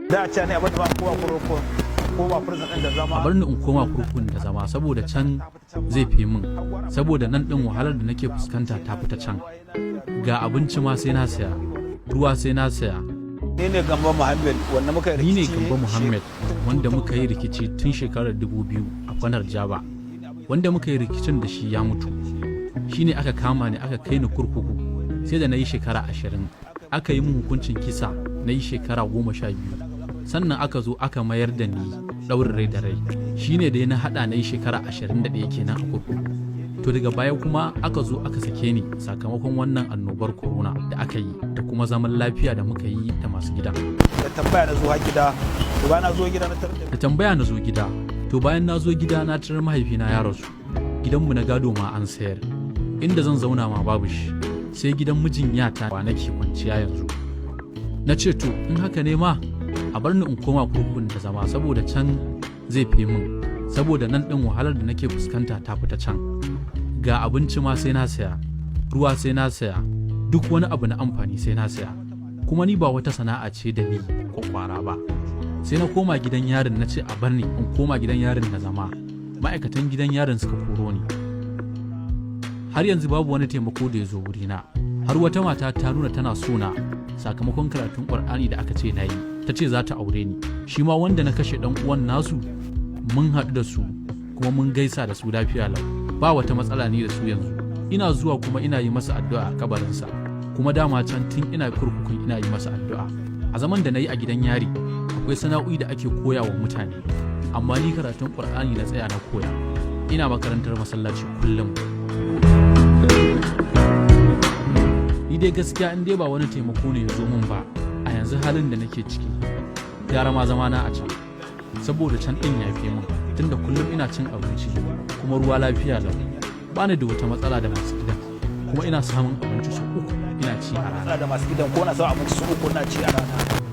Da a ce ne abin da ba kowa kurkuku ko ba prison din da zama. A bar ni in koma kurkukun da zama, saboda can zai fi min, saboda nan ɗin wahalar da nake fuskanta ta fi ta can. Ga abinci ma sai na saya, ruwa sai na saya. Ni ne Gambo Muhammad wanda muka yi Ni ne rikici. Gambo Muhammad wanda muka yi rikici tun shekarar 2000 a Kwanar Jaba. Wanda muka yi rikicin da shi ya mutu, shi ne aka kama ni aka kai ni kurkuku. Sai da na yi shekara 20 aka yi min hukuncin kisa. Na yi shekara 12, sannan aka zo aka mayar da ni ɗaurin rai da rai. Shi ne dai na haɗa na yi shekara 21 kenan a kurkuku. To, daga baya kuma aka zo aka sake ni sakamakon wannan annobar corona da aka yi da kuma zaman lafiya da muka yi da masu gidan. Da tambaya na zo har gida. To, bayan na zo gida na tarar da Da tambaya na zo gida. To, bayan na zo gida na tarar mahaifina ya rasu, gidanmu na gado ma an sayar, inda zan zauna ma babu shi, sai gidan mijin yata wa nake kwanciya yanzu. Na ce, to, in haka ne ma a bar ni in koma kurkukun da zama, saboda can zai fi min, saboda nan ɗin wahalar da nake fuskanta ta fi ta can. Ga abinci ma sai na saya, ruwa sai na saya, duk wani abu na amfani sai na saya, kuma ni ba wata sana'a ce da ni kwakwara ba. Sai na koma gidan yarin, na ce a bar ni in koma gidan yarin na zama. Ma'aikatan gidan yarin suka koro ni. Har yanzu babu wani taimako da ya zo wurina. Har wata mata ta nuna tana so na sakamakon karatun Ƙur'ani da aka ce na yi, ta ce za ta aure ni. Shi ma wanda na kashe ɗan uwan nasu, mun haɗu da su kuma mun gaisa da su lafiya lau, ba wata matsala ni da su yanzu. Ina zuwa kuma ina yi masa addu'a a kabarinsa, kuma dama can tun ina kurkukun ina yi masa addu'a. A zaman da na yi a gidan yari akwai sana'o'i da ake koya wa mutane, amma ni karatun Ƙur'ani na tsaya na koya. Ina makarantar masallaci kullum. Ni dai gaskiya, in dai ba wani taimako ne ya zo min ba, a yanzu halin da nake ciki gara ma zama na a can, saboda can ɗin ya fi min, tunda kullum ina cin abinci kuma ruwa lafiya lau, ba ni da wata matsala da masu gidan, kuma ina samun abinci sau uku ina ci a rana. Matsala da masu gidan ko na samun abinci sau uku na ci a rana.